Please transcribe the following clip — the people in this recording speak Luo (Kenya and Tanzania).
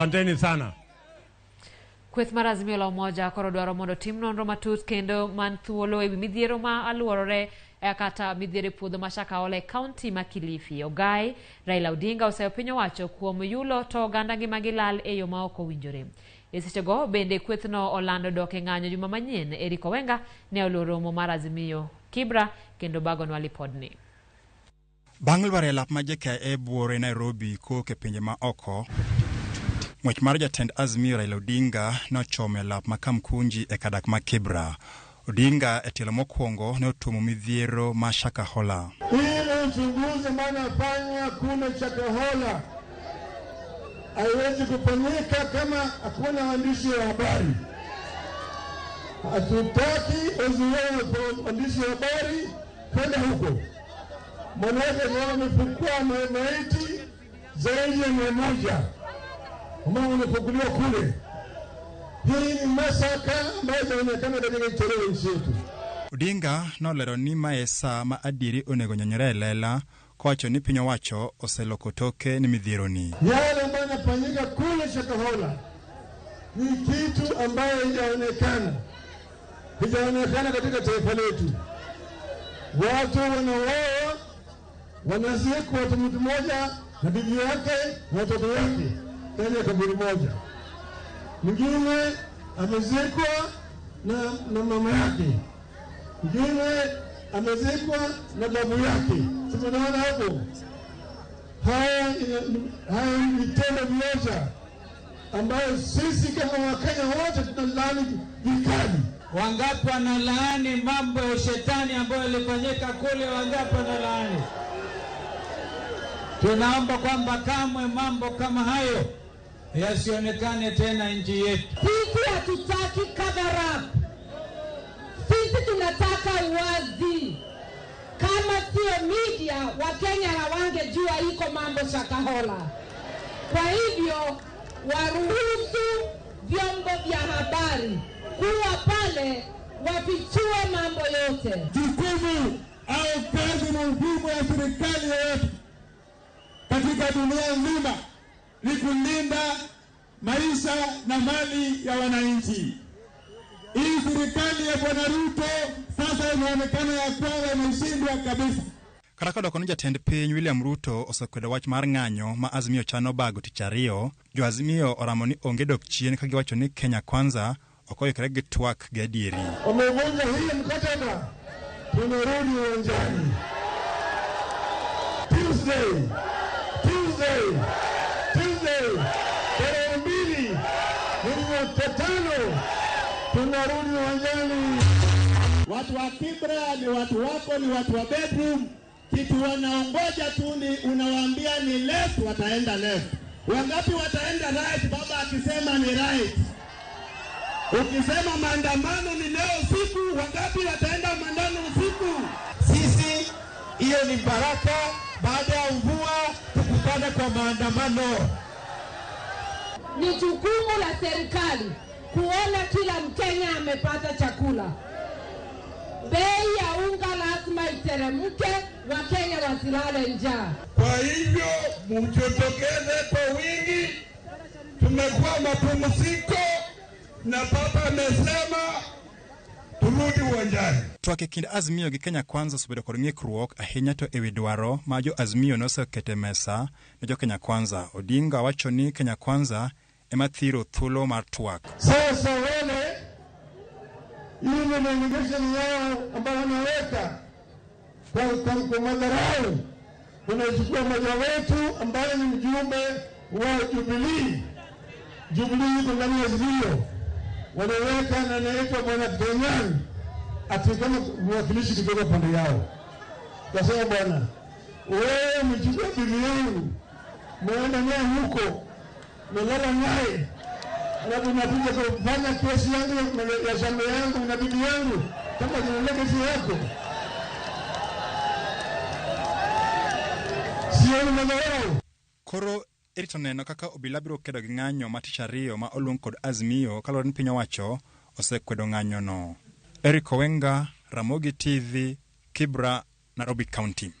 Asanteni sana. Kweth mar Azimio la Umoja koro dwaro mondo tim nonro matut kendo man thuolo ewi midhiero ma aluorore eh, kata midhiero e puodho ma Shakahola e kaunti ma Kilifi. Ogai Raila Odinga oseyo piny owacho kuom yulo to oganda ngimagi lal e yo ma ok owinjore. E sechego bende kwethno olando dok e ng'anyo juma manyien. Eric Owenga ne oluwo romo mar Azimio Kibra kendo bagonwa lipodni. Bang' lwar e lap ma JKIA buore Nairobi kowuok e pinje ma oko, ng'wech mar jatend Azimio Raila Odinga nochomo e lap ma Kamkunji e kadak ma Kibra. Odinga e tielo mokwongo ne otuomo midhiero ma Shakahola. Ile uchunguzi ambayo nafanywa kule Shakahola haiwezi kufanyika kama hakuna waandishi wa habari. Hatutaki uzuie waandishi wa habari kwenda huko, manake wamefukua maiti zaidi ya 100 ambao wamefukuliwa kule. Hii ni masaka ambayo inaonekana katika historia ya nchi yetu. Odinga nolero ni mae sa ma adieri onego nyonyore e lela kowacho ni piny owacho oseloko toke ne midhieroni. Yale ambayo yanafanyika kule Shakahola ni kitu ambayo haijaonekana, haijaonekana katika taifa letu. Watu wanauawa, wanazikwa watu, mtu mmoja na bibi yake na watoto wake ndani ya kaburi moja, mwingine amezikwa na mama yake, mwingine amezikwa na babu yake. Sasa unaona hapo, haya ni vitendo vioja ambayo sisi kama Wakenya wote tunalaani vikali. Wangapi wanalaani mambo ya shetani ambayo yalifanyika kule? Wangapi wanalaani? Tunaomba kwamba kamwe mambo kama hayo yasionekane tena nchi yetu. Sisi hatutaki cover up. Sisi tunataka uwazi. Kama sio media, Wakenya hawangejua iko mambo Shakahola. Kwa hivyo waruhusu vyombo vya habari kuwa pale, wafichue mambo yote. Jukumu au kazi muhimu ya serikali yoyote katika dunia nzima ni kulinda maisha na mali ya wananchi. Hii serikali ya Bwana Ruto sasa inaonekana ya kwamba imeshindwa kabisa. Kata kodoko ni jatend piny William Ruto osekwedo wach mar ng'anyo ma Azimio chano bago tich ariyo, jo Azimio oramo ni onge dok chien ka giwacho ni Kenya Kwanza ok oikore gi twak gi adieri. Wamevunja hii mkataba, tunarudi uwanjani Tuesday, Tuesday, Tuesday tarehe 2 mwezi wa 5 tunarudi uwanjani. Watu wa Kibra ni watu wako, ni watu wa bedroom. Kitu wanaongoja tu ni unawaambia ni left, wataenda left. Wangapi wataenda right? Baba akisema ni right. Ukisema maandamano ni leo usiku, wangapi wataenda maandamano usiku? Sisi hiyo ni baraka, baada ya mvua tukutane kwa maandamano. Ni jukumu la serikali kuona kila Mkenya amepata chakula. Bei ya unga lazima iteremke, Wakenya wasilale njaa. Kwa hivyo mjitokeze kwa wingi, tumekuwa mapumziko na baba amesema turudi uwanjani. Twak e kind Azimio gi Kenya Kwanza osebedo kod ng'ikruok ahinya to ewi dwaro ma jo Azimio noseketo e mesa ne jo Kenya Kwanza. Odinga wacho ni Kenya Kwanza ema thiro thuolo mar twak. Sasa wale ile delegation yao ambao wanaweka kwa madharau, unachukua mmoja wetu ambaye ni mjumbe wa Jubilee. Jubilee yuko ndani ya Azimio, waliweka na anaitwa Bwana Kenyan ati kama mwakilishi kutoka pande yao. Kasema bwana, wewe umechukua bibi yangu, umeenda naye huko, umelala naye, alafu unakuja kufanya kesi yangu ya shamba yangu na bibi yangu kama zinaenda kesi yako. Sio ni madharau. Koro irito neno kaka obila biro kedo gi ng'anyo ma tich ariyo ma oluong kod Azimio kaluwore ni piny owacho osekwedo ng'anyono. Eric Owenga, Ramogi TV, Kibra, Nairobi County.